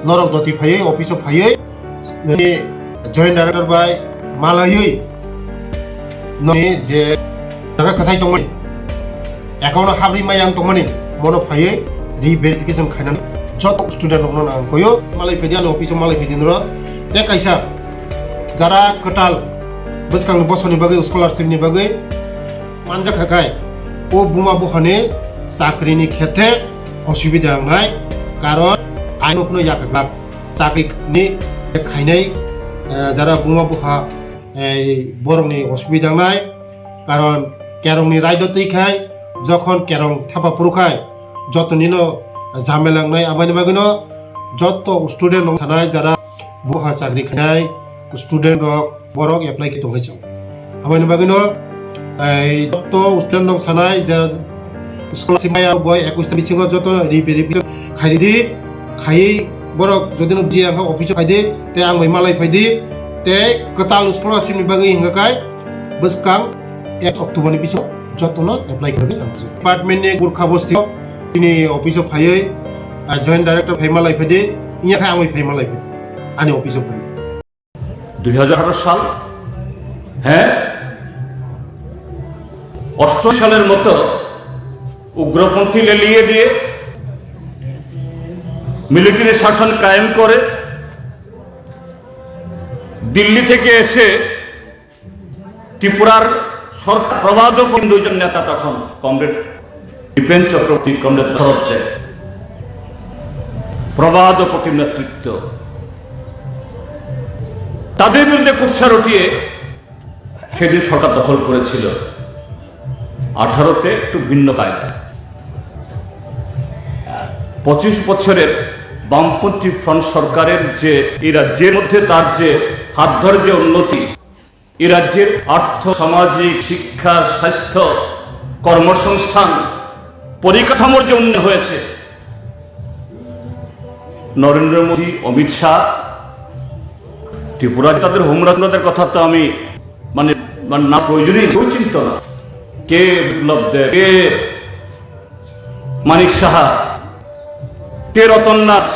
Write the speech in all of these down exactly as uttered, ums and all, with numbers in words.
norok doti phaiwi office o phaiwi nini joint director bai malaiwi nini je jaga kwchai tongmani, account o habri mai ang tongmani, mono phaiwi re verification khainani joto student rokno ang koyo malai phaidi, ani office o malai phaidi noro. Tei kaisa jara kwtal bwskang bosoni bagwi, scholarship ni bagwi manjakha khai, o buma buhani chakri ni khetre osubida wngnai, karon aino phano yakha glak chakri ni khainai, eh, jara buma buha, eh, borok ni osubida wngnai, karon kerong ni raida twi khai, jokhon kerong thapa phuru khai, joto nino jhamela wngnai, aboni bagwino joto student rok sanai jara buha chakri khainai student rok borok apply khe tongwi chwng. Aboni bagwino, ei, joto student rok sanai je scholarship maya boy ekwis ta bisingo joto re verification khaidi, khaiwi borok jodi no buji ang kha office o phaidi, tei ang bai malai phaidi, tei kwtal scholarship ni bagwi hingka kai bwskang ek October ni bisingo joto no apply khe nang. Department ni Gurkha Bosti o chini office o phaiwi, ah, joint director phai malai phaidi, iya kha ang bai phai malai phaidi ani office o phai. দুই হাজার আঠারো সাল, হ্যাঁ, অষ্টআশি সালের মতো উগ্রপন্থী লেলিয়ে দিয়ে মিলিটারি শাসন কায়েম করে দিল্লি থেকে এসে ত্রিপুরার সরকার প্রবাদ দুইজন নেতা তখন কমরেড বিপিন চক্রবর্তী, কমরেড দশরথ দে, প্রবাদ প্রতিম নেতৃত্ব, তাদের বিরুদ্ধে কুৎসা রটিয়ে সেদিন সরকার দখল করেছিল। আঠারোতে একটু ভিন্ন কায়দা। পঁচিশ বছরের বামপন্থী ফ্রন্ট সরকারের যে এই রাজ্যের মধ্যে তার যে হাত ধরে যে উন্নতি, এ রাজ্যের আর্থ, সামাজিক, শিক্ষা, স্বাস্থ্য, কর্মসংস্থান পরিকাঠামোর যে উন্নয়ন হয়েছে, নরেন্দ্র মোদী, অমিত শাহ, ত্রিপুরা তাদের হোম রাজনীতির কথা তো আমি মানে, মানে না প্রয়োজনই কেউ চিন্ত না। কে বিপ্লব দেব, কে মানিক সাহা, কে রতন নাথ,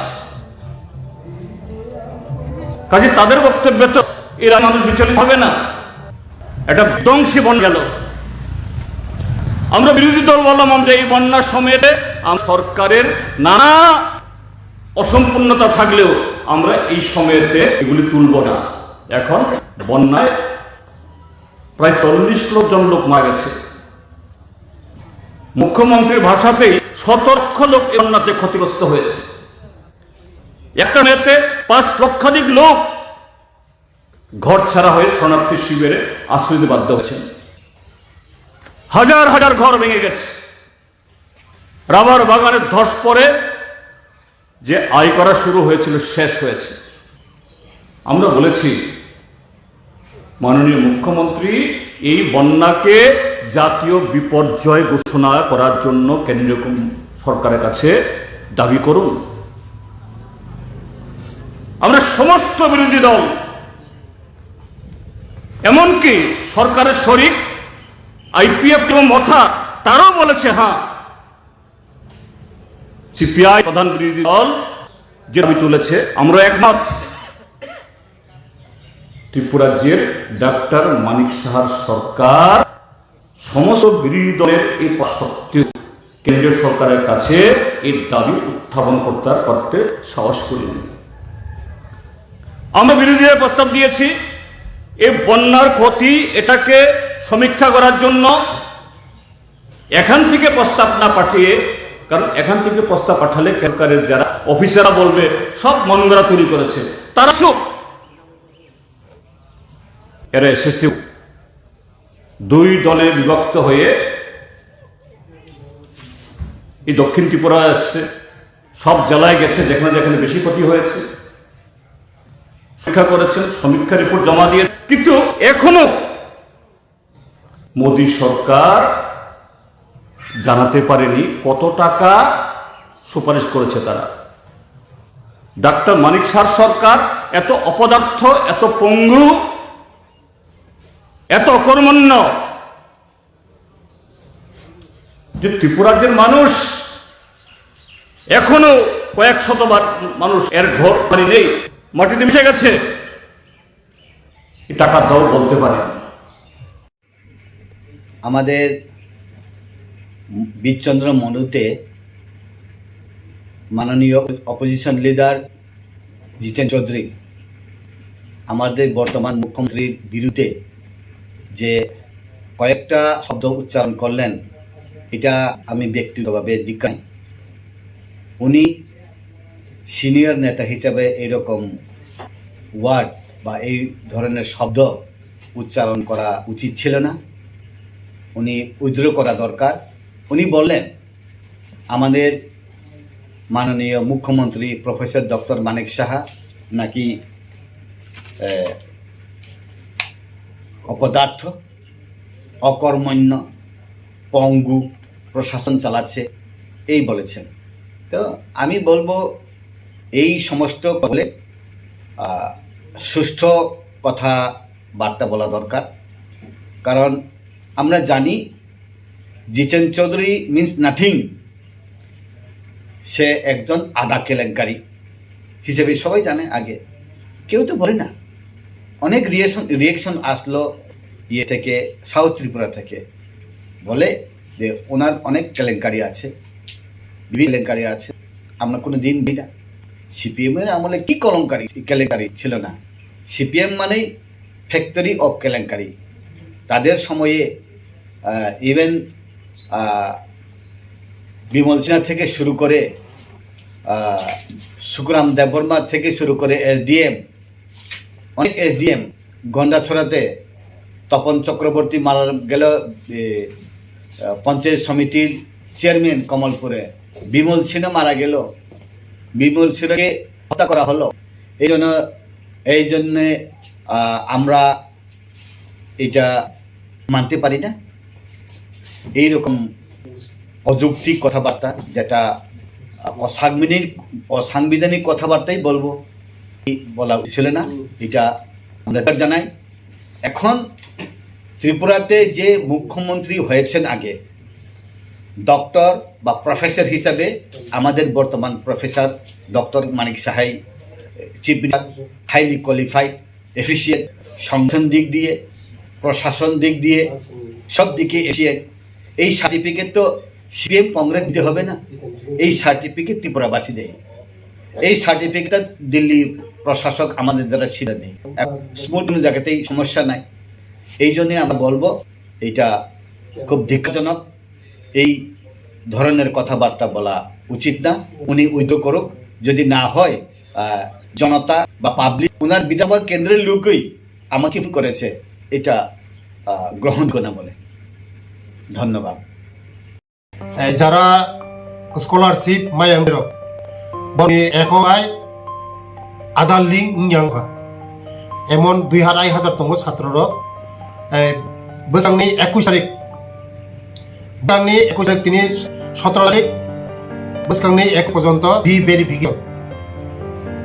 কাজে তাদের বক্তব্যে তো এরা মানুষ বিচলিত হবে না। একটা বিধ্বংসী বন্যা গেল। আমরা বিরোধী দল বললাম আমরা এই বন্যার সময়তে আম-, সরকারের নানা অসম্পূর্ণতা থাকলেও আমরা এই সময়তে এগুলি তুলব না। এখন বন্যায় প্রায় চল্লিশ লক্ষ জন লোক মারা গেছে। মুখ্যমন্ত্রীর ভাষাতেই শত লক্ষ লোক এই বন্যাতে ক্ষতিগ্রস্ত হয়েছে। একটা মেয়েতে পাঁচ লক্ষাধিক লোক ঘর ছাড়া হয়ে শরণার্থী শিবিরে আশ্রয় নিতে বাধ্য হয়েছেন। হাজার হাজার ঘর ভেঙে গেছে, রাবার বাগানে ধস পড়ে যে আয় করা শুরু হয়েছিল শেষ হয়েছে। আমরা বলেছি, মাননীয় মুখ্যমন্ত্রী, এই বন্যাকে জাতীয় বিপর্যয় ঘোষণা করার জন্য কেন্দ্রীয় কম-, সরকারের কাছে দাবি করুন। আমরা সমস্ত বিরোধী দল, এমনকি সরকারের শরিক আইপিএফ এবং মথা, তারাও বলেছে হ্যাঁ। সিপিআই প্রধান বিরোধী দল যে দাবি তুলেছে, আমরা একমত। ত্রিপুরা রাজ্যের ডাক্তার মানিক সাহার সরকার সমস্ত বিরোধী দলের এই পা-, সত্ত্বেও কেন্দ্রীয় সরকারের কাছে এই দাবি উত্থাপন করতে, করতে সাহস করেনি। আমরা বিরোধীরা প্রস্তাব দিয়েছি, এই বন্যার ক্ষতি এটাকে সমীক্ষা করার জন্য এখান থেকে প্রস্তাব না পাঠিয়ে, কারণ এখান থেকে প্রস্তাব পাঠালে সরকারের যারা অফিসাররা বলবে সব মনগড়া তৈরি করেছে, তারা সব এরা এসএসসি দুই দলে বিভক্ত হয়ে এই দক্ষিণ ত্রিপুরা এসছে, সব জেলায় গেছে, যেখানে যেখানে বেশি ক্ষতি হয়েছে সমীক্ষা করেছেন, সমীক্ষা রিপোর্ট জমা দিয়ে, কিন্তু এখনো মোদী সরকার জানাতে পারেনি কত টাকা সুপারিশ করেছে তারা। ডাক্তার মানিক সাহার সরকার এত অপদার্থ, এত পঙ্গু, এত অকর্মণ্য যে ত্রিপুরার যে মানুষ এখনো কয়েক শতবার মানুষ এর ঘর বাড়ি নেই, মাটিতে মিশে গেছে। কি টাকা দাও বলতে পারে। আমাদের বীরচন্দ্র মনুতে মাননীয় অপোজিশন লিডার জিতেন চৌধুরী আমাদের বর্তমান মুখ্যমন্ত্রীর বিরুদ্ধে যে কয়েকটা শব্দ উচ্চারণ করলেন, এটা আমি ব্যক্তিগতভাবে ধিক্কার জানাই। উনি সিনিয়র নেতা হিসাবে এইরকম ওয়ার্ড বা এই ধরনের শব্দ উচ্চারণ করা উচিত ছিল না। উনি উইথড্র করা দরকার। উনি বললেন, আমাদের মাননীয় মুখ্যমন্ত্রী প্রফেসর ডক্টর মানিক সাহা নাকি, এ, অপদার্থ, অকর্মণ্য, পঙ্গু, প্রশাসন চালাচ্ছে, এই বলেছেন। তো আমি বলবো, এই সমস্ত বলে, আহ, সুষ্ঠু কথাবার্তা বলা দরকার। কারণ আমরা জানি জিতেন চৌধুরী মিন্স নাথিং, সে একজন আধা কেলেঙ্কারি হিসেবে সবাই জানে। আগে কেউ তো বলে না, অনেক রিয়েকশন রিয়েকশন আসলো ইয়ে থেকে, সাউথ ত্রিপুরা থেকে, বলে যে ওনার অনেক কেলেঙ্কারি আছে, বিভিন্ন কেলেঙ্কারি আছে। আমরা কোনো দিন বলি না সিপিএম এর আমলে কি কলঙ্কারি কেলেঙ্কারি ছিল না। সিপিএম মানেই ফ্যাক্টরি অফ কেলেঙ্কারি। তাদের সময়ে ইভেন বিমল সিনহা থেকে শুরু করে, আহ, সুখরাম দেববর্মা থেকে শুরু করে এসডিএম, অনেক এসডিএম, গন্ডাছড়াতে তপন চক্রবর্তী মারা গেল, এ, আহ, পঞ্চায়েত সমিতির চেয়ারম্যান কমলপুরে, বিমল সিনহা মারা গেল, বিমল সিনহাকে হত্যা করা হলো। এই জন্য, এই জন্যে, আহ, আমরা এটা মানতে পারি না। এইরকম অযৌক্তিক কথাবার্তা, যেটা অসাংবিধানিক, অসাংবিধানিক কথাবার্তাই বলবো, এই বলা উচিত ছিল না। এটা আমরা জানাই। এখন ত্রিপুরাতে যে মুখ্যমন্ত্রী হয়েছেন আগে, ডক্টর বা প্রফেসর হিসাবে আমাদের বর্তমান প্রফেসর ডক্টর মানিক সাহাই, chief minister, highly qualified, efficient, সংগঠন দিক দিয়ে, প্রশাসন দিক দিয়ে, সব দিকে এফিসিয়েন্ট। এই সার্টিফিকেট তো সিপিএম কংগ্রেস দিতে হবে না, এই সার্টিফিকেট ত্রিপুরাবাসী দেয়। এই সার্টিফিকেটটা দিল্লি প্রশাসক আমাদের দ্বারা ছিল নেই। স্মুথ কোনো জায়গাতেই সমস্যা নাই। এই জন্যে আমরা বলবো, এটা খুব ধিক্কারজনক। এই ধরনের কথাবার্তা বলা উচিত না। উনি উইথড্র করুক, যদি না হয়, আহ, জনতা বা পাবলিক ওনার বিধানসভার কেন্দ্রের লোকই আমাকে ফোন করেছে, এটা, আহ, গ্রহণযোগ্য না বলে। ধন্যবাদ। Eh, jara scholarship mayang rok, boni eko bai Aadhaar link wng yang kha. Emon dui hajar, hai hajar tongo satro rok. Eh, bwsangni ekush tarik, bwsangni ekush tarik tini sotro tarik, bwsangni ek porjonto re-verification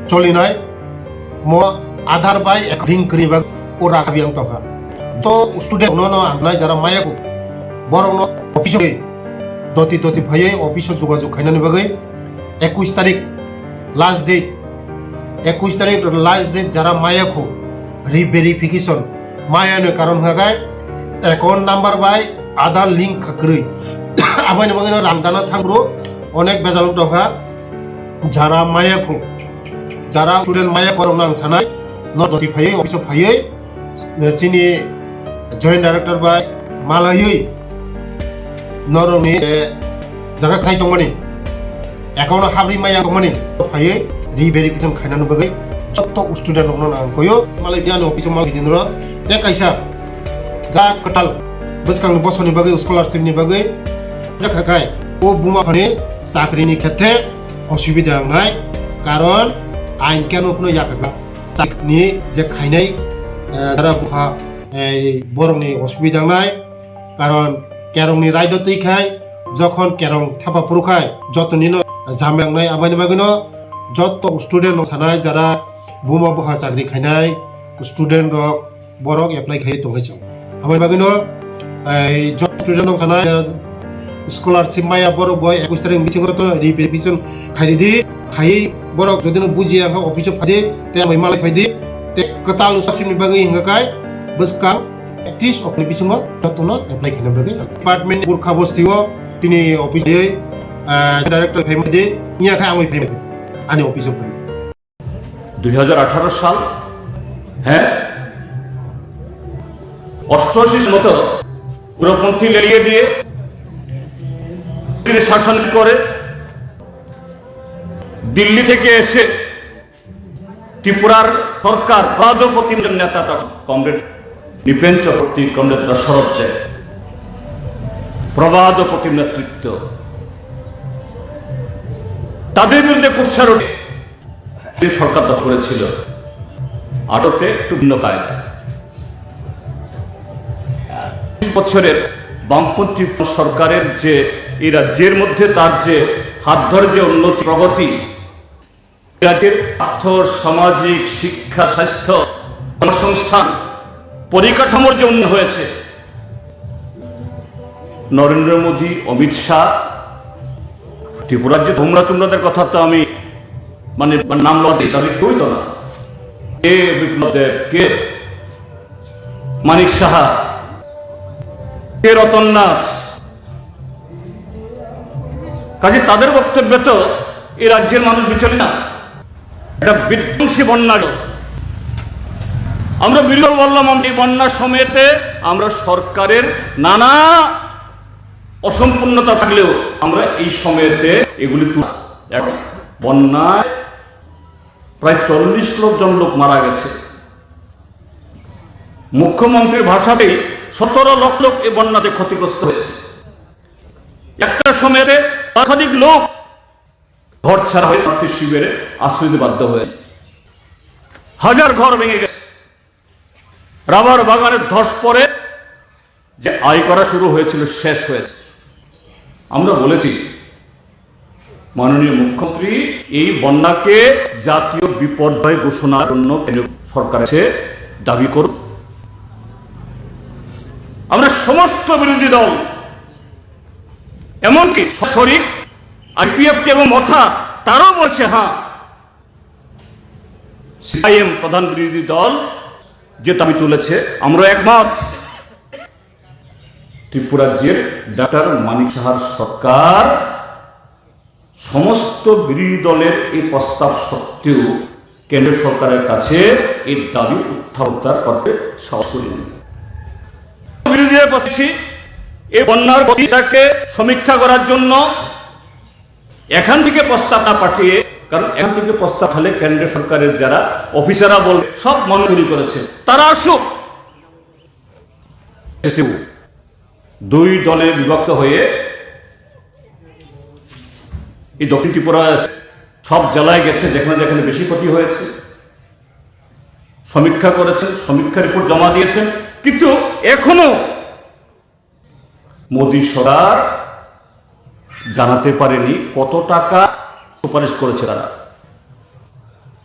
cholinai, mo Aadhaar bai ek link kwrwi bag o rakha biyang tongkha. To student no no ang nai jara maya ku, borok no office o doti doti phaiwi office o jogajog khainani bagwi ekush tarik last date, ekush tarik last date jara maya khu re-verification maya no karon hwnkha khe account number bai Aadhaar link kha kwrwi. Aboni bagwi no rang dana thang bro onek bejal wng tongkha. Jara maya khu, jara student maya borok no ang sanai no doti phaiwi office o phaiwi chini joint director bai malaiwi norokni, eh, jaga khai tongmani, account o habri maya tongmani phaiwi re-verification khainani bagwi jotto student rokno ang koyo malai diani office o malai dinro tei kaisa ja kwtal bwskangni bosoni bagwi scholarship ni bagwi jakhakai o buma phani chakri ni khetre osubida wngnai, karon ain keno phano yakha kha. Chakni je khainai, eh, jara bupha, eh, borokni osubida wngnai, karon kerongni raida twi khai, jokhon kerong thapa phuru khai, jotoni no jamya wngnai, aboni bagwi no jotto student no sanai, jara buma bupha chakri khainai student rok, borok apply khai tongwi chwng. Aboni bagwi no, eh, job student rok sanai, eh, scholarship maya borok bai ekush tarikh bisingo to revision khaidi, khai borok jodi no bujiya kha office o phaidi, te amai malai phaidi, te kwtal scholarship ni bagwi hingka kai bwskang ekatris okni bisingo jotono apply khaina bagwi department Burkha Bosti o tini office bai, ah, director phaimadi, iya kha amai phaimadi ani office o phai. দুই হাজার আঠারো সাল, হ্যাঁ, অষ্টআশি মতো উগ্রপন্থী লেলিয়ে দিয়ে তিনি শাসন করে দিল্লি থেকে এসে ত্রিপুরার সরকার প্রবাদ প্রতিম নেতা তখন কমরেড নৃপেন চক্রবর্তী, কমরেড দশরথ দে, প্রবাদ প্রতিম নেতৃত্ব, তাদের বিরুদ্ধে কুৎসারোপে যে সরকার দখল করেছিল, আটকে একটু ভিন্ন কায়দা। বছরের বামপন্থী সরকারের যে এই রাজ্যের মধ্যে তার যে হাত ধরে যে উন্নতি প্রগতি, রাজ্যের অর্থ, সামাজিক, শিক্ষা, স্বাস্থ্য, কর্মসংস্থান পরিকাঠামোর যে উন্নয়ন হয়েছে, নরেন্দ্র মোদী, অমিত শাহ, ত্রিপুরার যে ধুমরা চুমরাদের কথা তো আমি মানে নাম লওয়া দিই, তাহলে কেউই তো না। কে বিপ্লব দেব, কে মানিক সাহা, কে রতন নাথ, কাজে তাদের বক্তব্যে তো এই রাজ্যের মানুষ বিচলিত না। এটা বিধ্বংসী বন্যা। আমরা বিরল বললাম, আমরা এই বন্যার সময়তে আমরা সরকারের নানা অসম্পূর্ণতা থাকলেও আমরা এই সময়তে এগুলি তুল-, এক বন্যায় প্রায় চল্লিশ লক্ষ জন লোক মারা গেছে। মুখ্যমন্ত্রীর ভাষাতেই সতেরো লক্ষ লোক এই বন্যাতে ক্ষতিগ্রস্ত হয়েছে। একটা সময়তে লক্ষাধিক লোক ঘর ছাড়া হয়ে শরণার্থী শিবিরে আশ্রয় নিতে বাধ্য হয়েছে। হাজার ঘর ভেঙে গেছে। রাবার বাগানের ধস পড়ে যে আয় করা শুরু হয়েছিল, শেষ হয়েছে। আমরা বলেছি, মাননীয় মুখ্যমন্ত্রী, এই বন্যাকে জাতীয় বিপর্যয় ঘোষণার জন্য কেন্দ্রীয় সরকারের কাছে দাবি করুন। আমরা সমস্ত বিরোধী দল, এমনকি শরিক, আইপিএফটি এবং মথা, তারাও বলছে, হ্যাঁ, সিপিআইএম প্রধান বিরোধী দল যে দাবি তুলেছে, আমরা একমত। ত্রিপুরা রাজ্যের ডক্টর মানিক সাহার সরকার সমস্ত বিরোধী দলের এই প্রস্তাব সত্ত্বেও কেন্দ্র সরকারের কাছে এই দাবি উত্থাপন করতে সাহস করেনি। বিরোধীরা বলছি, এই বন্যার গতিটাকে সমীক্ষা করার জন্য এখান থেকে প্রস্তাব না পাঠিয়ে, কারণ এখান থেকে প্রস্তাব হলে কেন্দ্র সরকারের যারা অফিসাররা বলবে সব মনিটরিং করেছে, তারা আসুক। এসেও দুই দলে বিভক্ত হয়ে এই দক্ষিণ ত্রিপুরা সব জেলায় গেছে, যেখানে যেখানে বেশি ক্ষতি হয়েছে সমীক্ষা করেছেন, সমীক্ষা রিপোর্ট জমা দিয়েছেন, কিন্তু এখনো মোদী সরকার জানাতে পারেনি কত টাকা সুপারিশ করেছে তারা।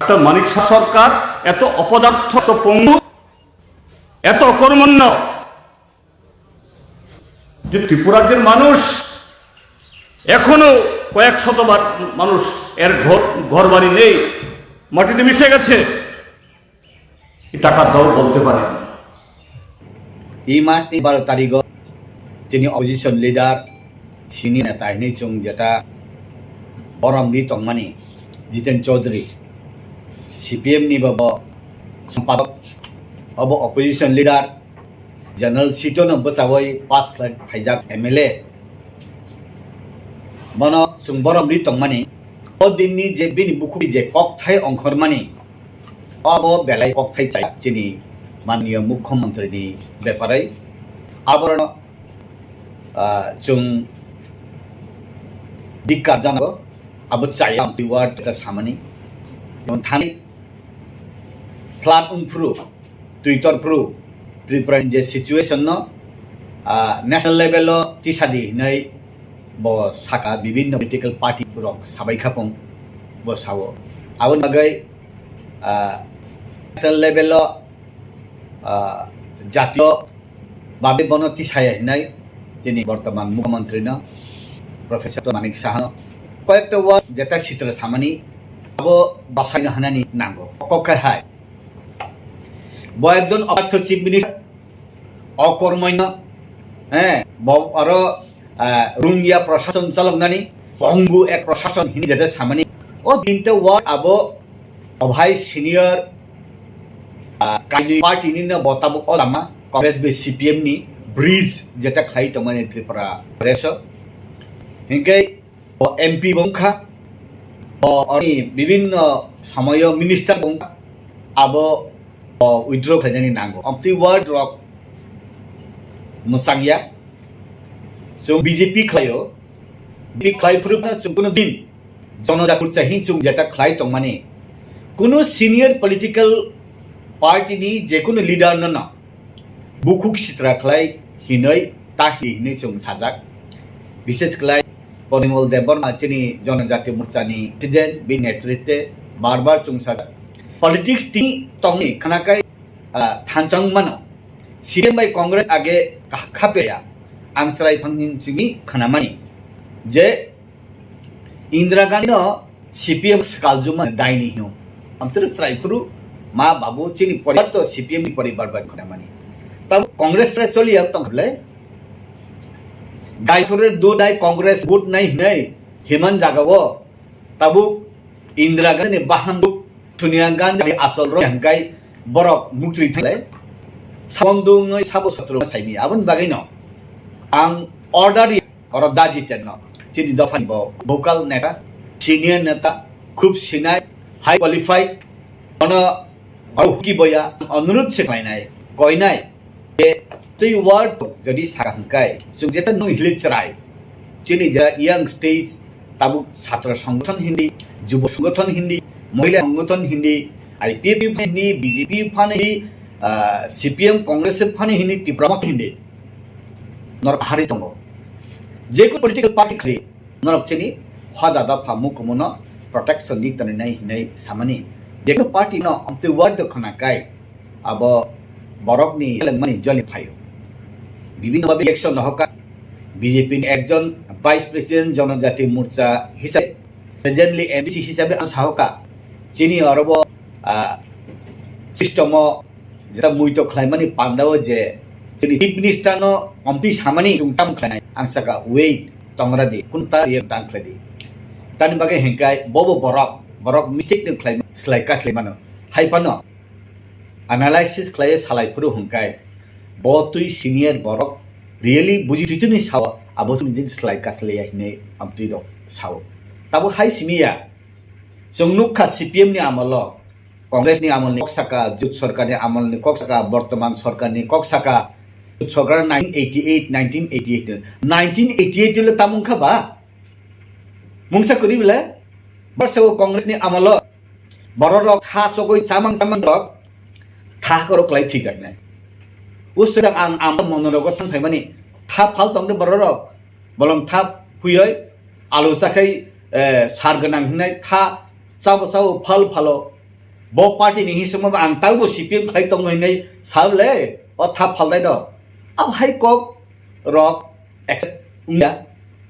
একটা মানিক শাহ সরকার এত অপদার্থ, এত পঙ্গু, এত অকর্মণ্য যে ত্রিপুরা রাজ্যের মানুষ এখনো কয়েক শতবার মানুষ এর ঘর, ঘর বাড়ি নেই, মাটিতে মিশে গেছে। এই টাকার দর বলতে পারে। এই মাসনি বারো তারিখো chini opposition leader, senior neta hinwi chwng jeta borom ri tongmani Jiten Chaudhary, CPM ni bo bo সম্পাদক, obo opposition leader, general seat-o no bwchawi pass khlai phaijak M L A. Bono chwng borom ri tongmani, o dinni je bini bukhuk je kokthai ongkhormani, obo belai kokthai chaya chini manniyo mukhyamantri ni bepare. Aborno, ah, chwng dikkar janago, abo chaya amtwi word ta samani. Jemon thani flood wngphuru, twi torphuru Tripura ni je situation no, ah, national level o tisadi hinwi bo saka, bibinno political party rok sabai khapung bo sao. Aboni bagwi, ah, national level o, ah, jatiyo babe bono tisaya hinwi tini bortoman mukhyamantri no Professor Manik Saha no koyekta word jeta sitra samani abo basaino hanani nango. Kok khe hai. Bo ekjon opartho chief minister, okormoino, eh, bo aro, ah, rungya prosason chaloknani, pongu ek prosason hini jeta samani. O tinta word abo, o bhai senior, ah, kainwi party ni no bo tabuk o lama, Congress bai C P M ni bridge jeta khlai tongmani Tripura Congress o. Hinkhe o M P bo wngkha, o oni bibinno somoyo minister bo wngkha, abo o withdraw khlainani nango. Amtwi word rok mwchangya, chwng B J P khlaio, B J P khlai phuru phano chwng kuno din Jonojati Morcha hin chwng jeta khlai tongmani, kuno senior political party ni jekunu leader no no bukhuk sitra khlai hinwi ta hi hinwi chwng sajak. Bishes khlai Porimol Debbarma chini Jonojati Morcha ni president, bini netritwe bar bar chwng sajak. Politics ti tongni khnakai, ah, thanchang mano. C P M bai Congress age kha-, khapeya. Ang chwrai phangni chini khnamani je Indira Gandhi no C P M swkaljuma daini hino. Amtwrwk chwrai phuru ma babu chini poribar to C P M ni poribar bai khwnamani. Tabuk Congress bai choliya tongkha bwle. Gaisore do dai Congress vote nai hinai himan jaga o. Tabuk Indira Gandhi ni baham Sonia Gandhi ni asol rok hingkai borok muktwi thanglai. Sabong dungoi sabo sotro saimi. Aboni bagwi no ang order ri oro da jiten no. Chini dopha ni bo vocal neta, senior neta, khub sinai, high qualified, ono oro huki boya, onurut se khlainai, koinai. Je twi word jodi saka hingkai, chwng jeta nung hili chwrai. Chini je young stage, tabuk chhatra songgothon hindi, jubo songgothon hindi, mohila songgothon hindi, I P F T hindi, B J P phano hindi, ah, C P M Congress phano hindi, Tipra Motha hindi. Norok hari tongo. Jekunu political party khali, norok chini hoda dopha mukumu no protection ni tonwi nai hinwi samani. Jekunu party no amtwi word khwnakai. Abo borokni selengmani joli phaio. Bibhinno bhabe election no hoka, B J P ni ekjon Vice President Jonojati Morcha hisabe, presently M D C hisabe ang sahoka. Chini orobo, ah, system o jeta muito khlaimani pandao je chini Chief Minister no omtwi samani chwng tam khlainai ang saka wait tongra di kun ta ye tang khlai di. Tani bagwi hingkai bobo borok, borok mistake no khlai slai ka slai mano. Hai phano analysis khlaiwi salai phuru hwnkhe bo twi senior borok really buji twi twi ni sao abo chwng din slai kasliya hinwi amtwi rok sao. Tabuk hai simi ya, chwng nukha C P M ni amolo, Congress ni amolni kok saka, Jut Sarkar ni amolni kok saka, bortoman sarkar ni kok saka, Jut Sarkar nineteen eighty eight, nineteen eighty eight, nineteen eighty eight le tamung kha ba? Mungsa kwrwi bele? Barsa o Congress ni amolo borok rok tha chogwi chamang chamang rok tha korok kwlai thwi gainai. Usajak ang ang mono rogo thang phaimani tha phal tong de borok rok bolong tha phuioi alu chakhai, eh, sar gwnang hinai tha chabo chabo phal phalo bo party ni hisamo ang taubo C P M khlai tong hinai sable o tha phal dai do. Abo hai kok rok accept wngya.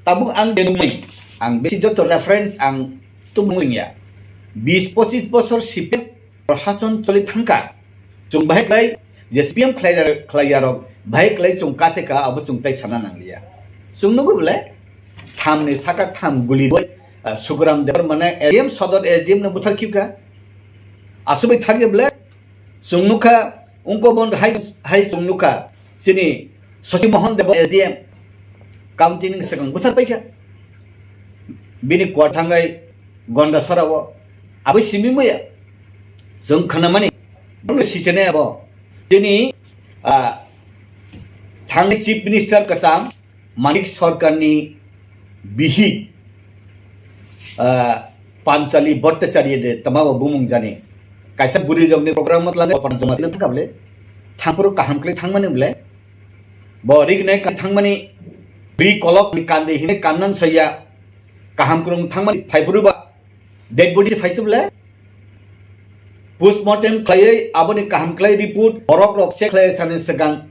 Tabuk ang de nungmani, ang besi joto reference ang tubung wngya. Bis pochis bosor C P M prosason choli thangka. Chwng bahai khlai je C P M khlai, khlaiya rok bahai khlai chwng kate ka abo chwng tai sana nangliya. Chwng nugo bole thamni saka tham guli boi, ah, Sukuram Debbarma S D M sodor S D M no buthar khibka. Aswbai thangya bole Chwng nukha, wngkha bo hai, hai chwng nukha, chini Sachi Mohan Deb S D M, county ni swkang bwthar paikha. Bini kuar thangai Gondasara o, abo simi maya. Chwng khanamani, bono sichene abo. Chini, ah, thangai Chief Minister kwcham, Manik Sarkar ni bihik, ah, Panchali Bhattacharya de tama bo bumung jani. Kaisa bwrwi rok ni program mat langai pan joma tino thangka bole. Thangphuru kaham kle thangmani bole. Bo rik ne ka thangmani bri kolok ni kande hine kannan saya kaham krung thangmani phaiphuru ba. Dead body phaisa bole. Postmortem khlaiwi aboni kaham khlai report borok rok check khlai sani swkang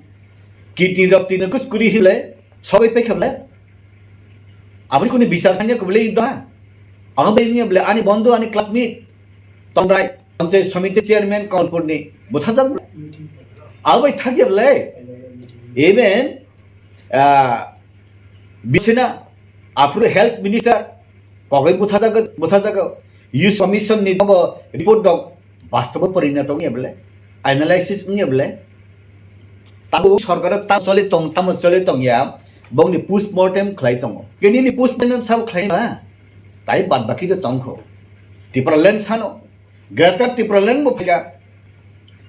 kidney rok tino kus kuri hile sogwi paikha bole. Aboni kuni bichar sanya kubuli da. Ang bai niya bole ani bondhu, ani classmate. Tongrai, panchayat samiti chairman Kamalpurni. Buthajak bole. Ang bai thakya bole. Even, ah, bisina, aphuru health minister, kogai buthajak, buthajak. Youth commission ni dogo report dok. Bastobo porina tongya bole. Analysis wngya bole. Tabo sorkar tam choli tong, tamo choli tongya. Bongni post mortem khlai tongo. Kini ni post mortem sabo khlai ba. Tai bad baki to tongkho. Tipraland sano. Greater Tipraland bo phika.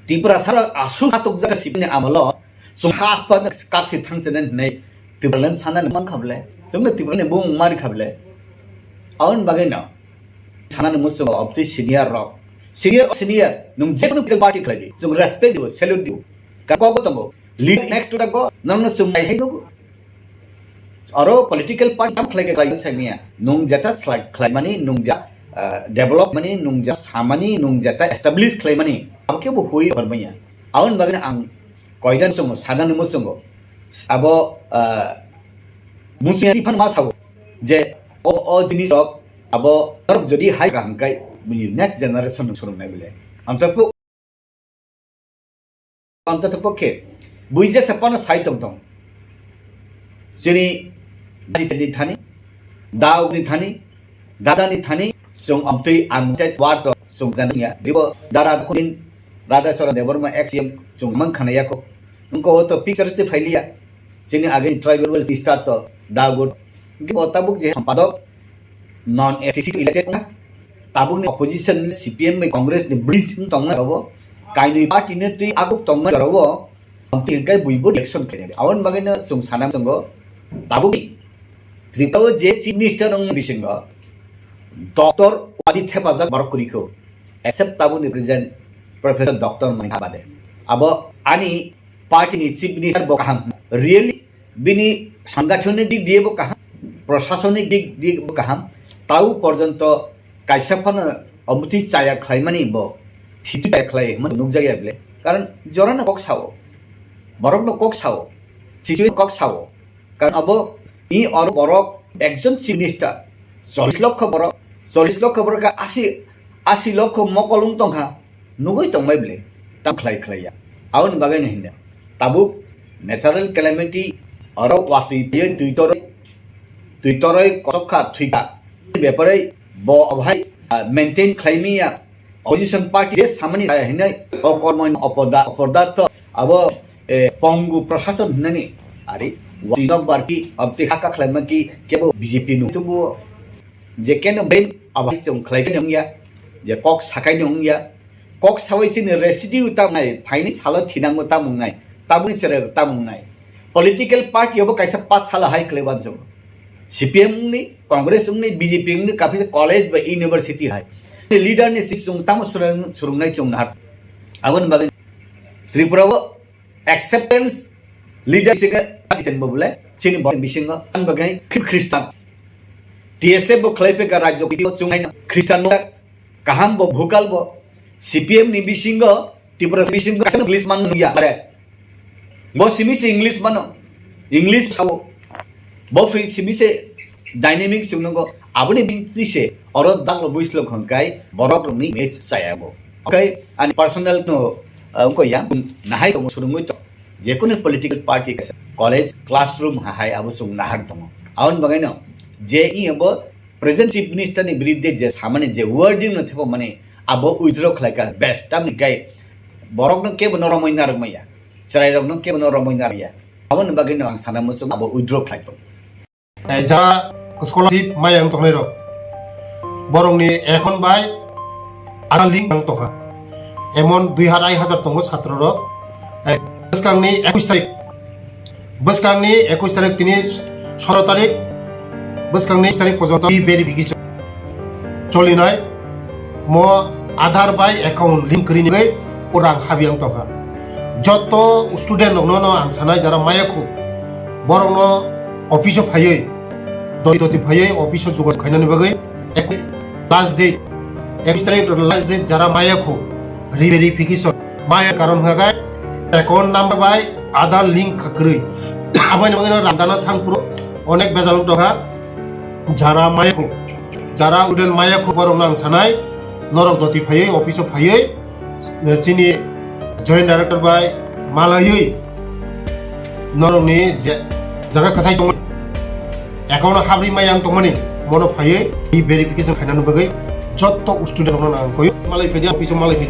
Tiprasa asuk hatuk jaga sibini amalo. Sung ha pa kaksi thangse den nei. Tipraland sana ni mang khable. Sung na Tipraland bung mari khable. Aun bagai na. Sana ni musung obti senior rok. Senior, senior. Nung jekunu political party khlai di. Sung respect di, salute di. Ka ko tongo. Lead next to the go. Nang no sung mai hai no. Aro political party tam khlai khlai sangya. Nung jeta slai khlai mani, nung ja, ah, develop mani, nung ja samani, nung jeta establish khlai mani. Abo kebo hui hor manya. Aun bagna ang koidan songo, sadan mo songo. Abo, ah, musi fan ma sao. Je o, o jinis rok abo tor jodi hai ka hangkai bini next generation sorong nai bile. Ang to Antoto pokhe, buija se pono sai tong tong. Chini jiteni thani, daugni thani, dadani thani, chwng amtwi unwanted word rok chwng jananya. Bibo dara kunin Radha Charan Debbarma ex C M chwng mang khana yako. Nungko to picture se phailiya. Chini agin tribal minister to dagur. Bibo tabuk je sampadok non S T C elected na. Tabukni opposition C P M bai Congress ni bridge wng tongma rogo, kainwi party ni twi aguk tongma rogo, amtwi hwnkhe buibo reaction khainai. Aboni bagwino chwng sana chwngo tabukni Tripura o je Chief Minister wng bisingo Doctor uadi thepajak borok kwrwi kho, except tabukni present Professor Doctor Manik Saha bade. Abo ani party ni Chief Minister bo kaham, really bini sangathonik dik diye bo kaham, prosasonik dik diye bo kaham, tau porjonto kaisa phano omuti chaya khlaimani bo thiti chaya khlai hwnmani nukjakya bile. Karon jorano kok sao, borokno kok sao, sisu kok sao. Karon abo ni oro borok ekjon Chief Minister, chollish lokho borok, chollish lokho borok ka asi, asi lokho mokol wng tongkha. Nugui tongbai bwle, tam khlai khlai ya. Aboni bagwi no hinna. Tabuk natural calamity, oro watwi phiyoi twi toroi, twi toroi kosok kha thwi kha. Bepare bo obo hai, ah, maintain khlai mi ya. Opposition party je samani hinai okormo opoda, opoda to abo, eh, pongu prosason hinani. Ari watwi nok barki, abti haka khlai ma ki kebo B J P no tubu. Je keno ben abai chwng khlai khe wngya, je kok sakai no wngya, kok sawi chini residue ta wngnai, phaini salo thinango ta wngnai, tabukni chwrai ta wngnai. Political party obo kaisa pat sala hai khlai uansukgo. C P M wngni, Congress wngni, B J P wngni, kaphisa college ba university hai. Leader ni si chwng tamo swrwng-, swrwngnai chwng nahar. Aboni bagwi Tripura o acceptance leader sing ajiten bo bole chini bo bisingo ang bagai Christian. T S F bo khlai pe ka rajyo kiti o chungai na Christian mo kaham bo bhukal bo C P M ni bisingo Tripura bisingo kaisa English man ya bare. Bo simi se English mano. English sao. Bo free simi se dynamic chwng nungo. Aboni bini twi se oro danglo buislo khonkai borok rokni image chaya bo. Okay, ani personal no, uh, ko ya nahai tong surungoi to. Jekuni political party kaisa college classroom ha hai abo chwng nahar tongo. Aboni bagwi no je i abo present chief minister ni biridde je samani je wording no thepo mani abo withdraw khlai ka best tamni gai borok no kebo no romoi narwk maya. Chwrai rok no kebo no romoi narwk ya. Aboni bagwi no ang sana muchung abo withdraw khlai tong. Eh, ja scholarship maya wng tongnai rok. Borokni account bai Aadhaar link wng tongkha. Emon dui harai hajar tongo satro rok. Eh, bwskangni ekush tarik. Bwskangni ekush tarik tini soro tarik. Bwskangni tarik porjonto verification cholinai. Mo Aadhaar bai account link kwrwini bagwi o rang habiyang tongkha. Joto student rokno no ang sanai jara maya khu. Borokno office o phaiwi, doti doti phaiwi office o jogajog khainani bagwi ek-, last date, ekush tarik last date jara maya khu, re-verification maya karon hwnkha khe account number bai Aadhaar link kwrwi. Aboni bagwi no rang dana thang phuru onek bejal tongkha. Jara maya khu, jara student maya khu borok nang sanai, norok doti phaiwi office o phaiwi, eh, chini joint director bai malaiwi norokni je jaga kasai tong account o habri maya ang tongmani mono phaiwi verification khainani bagwi jotto student rokno ang koyo malai phaidi office o malai phaidi